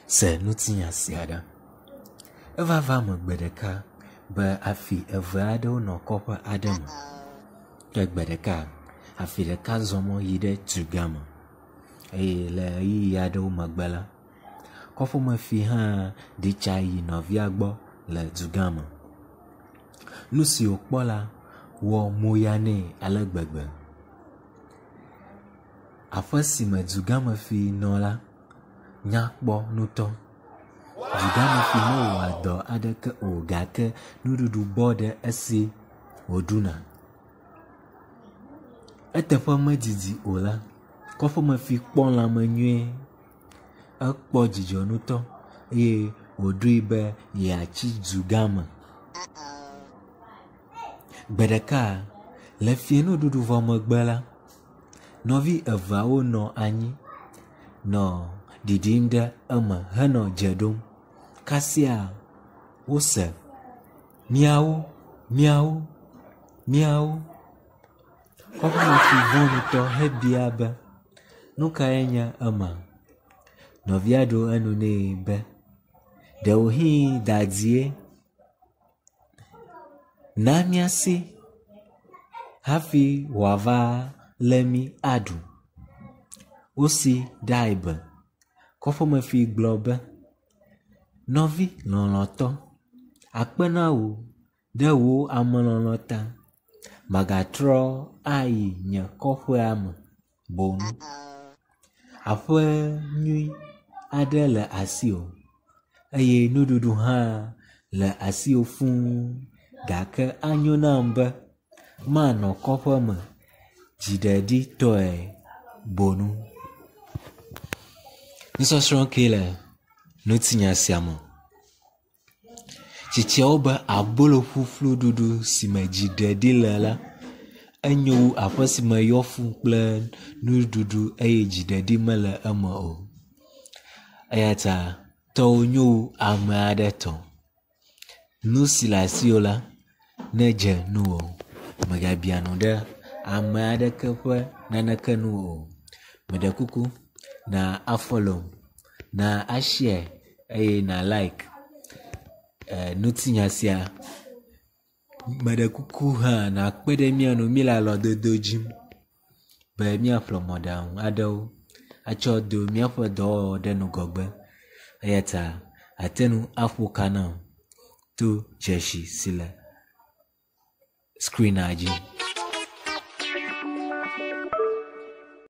Se ŋutinya sia ɖa. Eva va eme gbe ɖeka be afi eve aɖewo nɔ kɔƒe aɖe me. Ke gbe ɖeka afi ɖeka zɔ mɔ yi ɖe dugã me eye le ʋeyiʋi aɖewo megbe la, kɔƒemefi hã ɖi tsa yi nɔvia gbɔ le dugã me. Nu si wòkpɔ la wɔ moya nɛ ale gbegbe. Aƒe si me dugãmefi nɔ la nya kpɔ ŋutɔ. Dugãmefi mewɔa dɔ aɖeke o gake nuɖuɖu bɔ ɖe esi wòɖuna. Eteƒe medidi o la, kɔƒemefi kpɔ lãme nyuie. Ekpɔ dzidzɔ ŋutɔ eye wòɖoe be yeatsi dugã me. Gbe ɖeka le fiẽnuɖuɖu vɔ megbe la, nɔvi eveawo nɔ anyi nɔ ɖiɖim ɖe eme henɔ dze ɖom. Kasia wose miawo, miawo, miawo. Kɔƒemefi vɔ̃ ŋutɔ hebia be, nu kae nye ema? Nɔvia ɖo enu nɛ be, ɖewohĩ dadie. Na míasi hafi wòava lé mí aɖu. Wosi ɖae be. Kɔƒemefi gblɔ be, nɔvi lɔlɔ̃tɔ, akpe na wò ɖe wò amelɔlɔ̃ ta. Magatrɔ ayi nye kɔƒea me boŋ. Aƒe nyui aɖe le asiwò eye nuɖuɖu hã le asiwò fũu gake anyo nam be manɔ kɔƒe me dziɖeɖitɔe boŋ. Nusɔsrɔ̃ kee le ŋutinya sia me. Tsitsiawo be abolo ƒuƒlu ɖuɖu si me dziɖeɖi le la, enyo wu aƒe si me yɔ fũu kple nuɖuɖu eye dziɖeɖi mele eme o. Eya ta tɔwò nyo wu ame aɖe tɔ. Nu si le asiwò la nedze nuwò. Mègabia nu ɖe ame aɖeke ƒe naneke nu o. Meɖe kuku na afollow, na ashare eye na like ŋutinya sia. Meɖe kuku hã nakpe ɖe mía ŋu míele alɔdodo dzim be míaƒle mɔɖaŋu aɖewo atsɔ do míaƒe dɔwɔwɔ ɖe ŋgɔgbe. Eya ta àte ŋu aƒo ka nam to dzesi si le skrinia dzi.